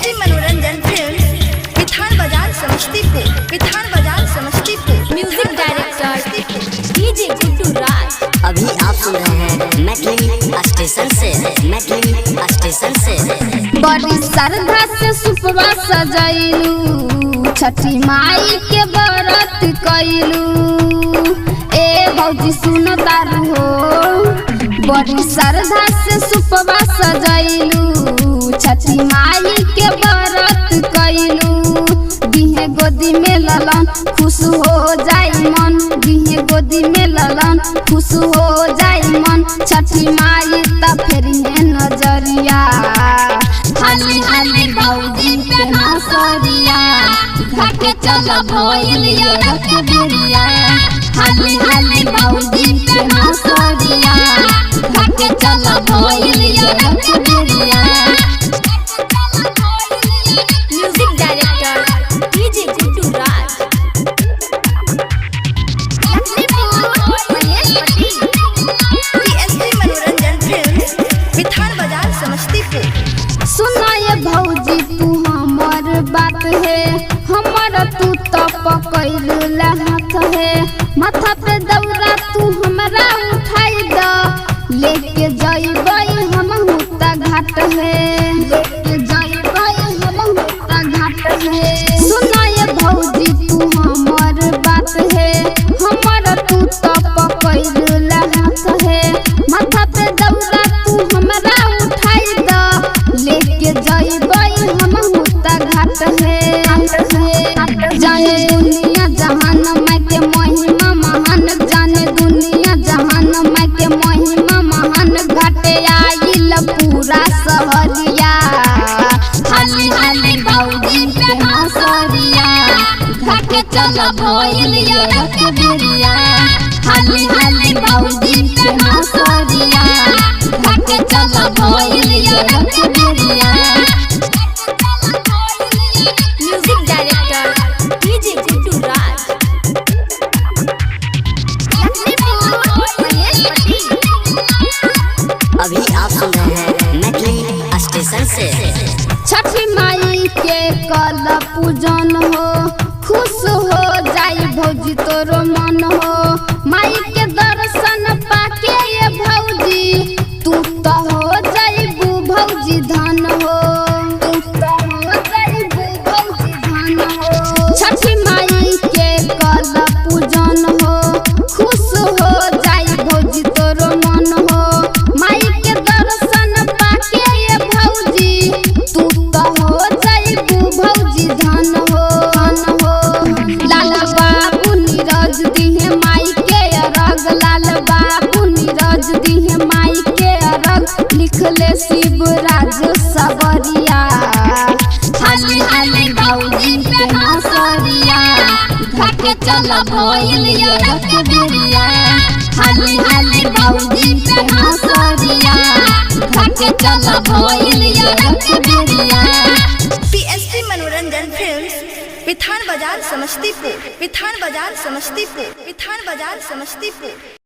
PSP मनोरंजन films, पिथान बाजार समस्तीपुर, पिथान बाजार Samastipur. Music director DJ Guddu Raj. अभी आप सुन रहे हैं मैथिली स्टेशन से, मैथिली स्टेशन से। बड़ी श्रद्धा से सुपवा सजैलू, छठी माई के व्रत कैलू। ए भौजी सुन तारू हो, बड़ी श्रद्धा से सुपवा सजैलू, छठी माई के व्रत कैलू। दिहे गोदी में ललन खुश हो जाई मन, दिहे गोदी में ललन खुश हो जाई मन। छठी माई त फेर है नजरिया, हाली हाली भौजी पे हंसरिया, घाटे चल भइल अरख बेरिया। हाली हाली भौजी पे हंसरिया, घाटे चल भइल अरख बेरिया। Music director DJ Guddu Raj. PSP Manoranjan films, Pithan बाजार समस्तीपुर। सुनाए भौजी तू हमर बात है, हमर तू तो पकड़ हाथ है। माथा पे दौरा तू हमरा उठाई द, लेके जइबै हम हुता घाट है, लेके जइबै हम हुता घाट है। सुनाए भौजी तू हमर बात है, हमर तू तो पकड़ हाथ है। माथा पे दौरा तू हमरा उठाई द, लेके जइबै हम हुता घाट है। जाने दुनिया जहान माई के महिमा महान, जाने दुनिया जहान माई के महिमा महान। घाटे आइल पूरा सहरिया, हाली हाली भौजी पे हंसरिया, घाटे चल भइल अरख बेरिया। हाली हाली भौजी पे हंसरिया, घाटे चल भइल अरख बेरिया। Music director DJ Guddu Raj. अभी आप सुन रहे हैं मैथिली स्टेशन से। छठी माई के कल पूजन हो, खुश हो जाई भौजी तोरो मन हो। माई के दर्शन पाके ये भौजी तू तो हो जाइबू भौजी धन हो, तू तो हो जाइबू भौजी धन हो। छठी माई के कल पूजन हो, खुश हो जाई भौजी तोरो मन हो। माई के दर्शन पाके ये भौजी तू तो हो जाइबू भौजी धन हो, धन हो। लाल बाबू नीरज दिहे माई के अरग, लाल बाबू नीरज दिहे माई के अरग। लिखले शिवराज सबरिया, हाली हाली भौजी पे हंसरिया, घाटे चल भइल अरख बेरिया। हाली हाली भौजी पे हंसरिया, घाटे चल भइल अरख बेरिया। पीएसपी मनोरंजन फिल्म्स, पिथान बाजार समस्तीपुर, पिथान बाजार समस्तीपुर, पिथान बाजार समस्तीपुर।